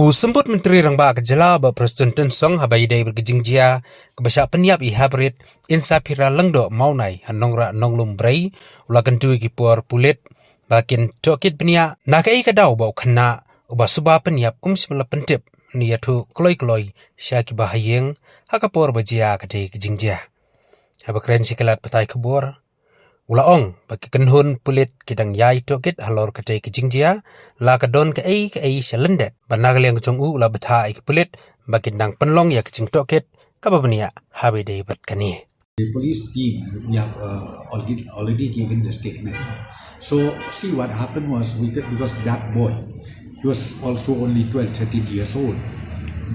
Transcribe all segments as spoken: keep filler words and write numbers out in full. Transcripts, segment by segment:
U Symbud Myntri Rangbah ka jylla Bah Prestone Tynsong haba ïadei bad ka jingjia kaba shah pynïap i Hybrid Insaphira Lyngdoh Mawnai ha Nongrah Nonglum Brei, u la kyntu ïa ki por pulit ba kin tohkit bniah na kaei ka daw ba u khynnah uba suba pynïap um shym la pyntip ne ïathuh kloi kloi sha kiba ha ïing ha ka por ba jia katei ka jingjia. Haba kren sha ki lad pathai khubor, u la ong ba ki kynhun pulit ki dang ïai tohkit halor katei ka jingjia, la ka don kaei kaei sha lyndet, ba na ka liang jong u u la bthah ïa ki pulit ba kin nang pynlong ïa ka jingtohkit kaba bniah haba ïadei bad kane. The police team, we have uh, already, already given the statement. So see what happened was we could, because that boy, he was also only twelve, thirteen years old.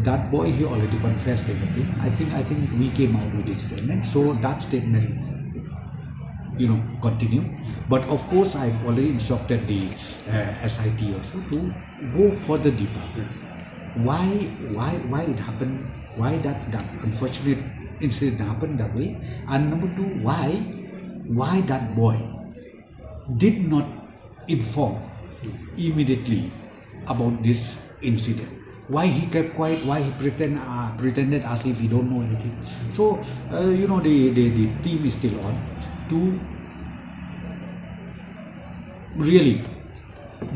That boy, he already confessed everything. I think, I think we came out with this statement. So that statement, you know, continue. But of course, I've already instructed the uh, S I T also to go further deeper. Why, why, why it happened? Why that, that unfortunate incident happened that way? And number two, why, why that boy did not inform immediately about this incident? Why he kept quiet? Why he pretend, uh, pretended as if he don't know anything? So, uh, you know, the, the, the team is still on to really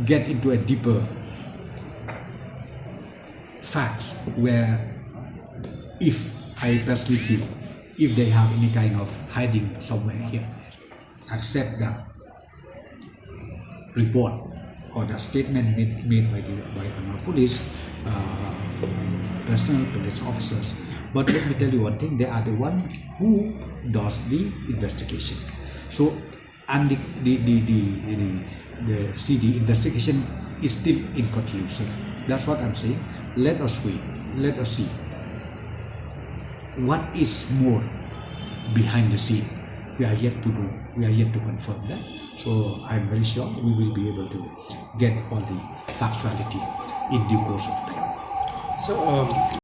get into a deeper facts where if I personally feel if they have any kind of hiding somewhere here, accept the report or the statement made, made by the by our police uh, personnel, police officers. But let me tell you one thing: they are the one who does the investigation. So and the the the the, the, the see the investigation is still inconclusive. That's what I'm saying. Let us wait. Let us see what is more behind the scene. We are yet to know. We are yet to confirm that. So I'm very sure we will be able to get all the factuality in due course of time. So, um,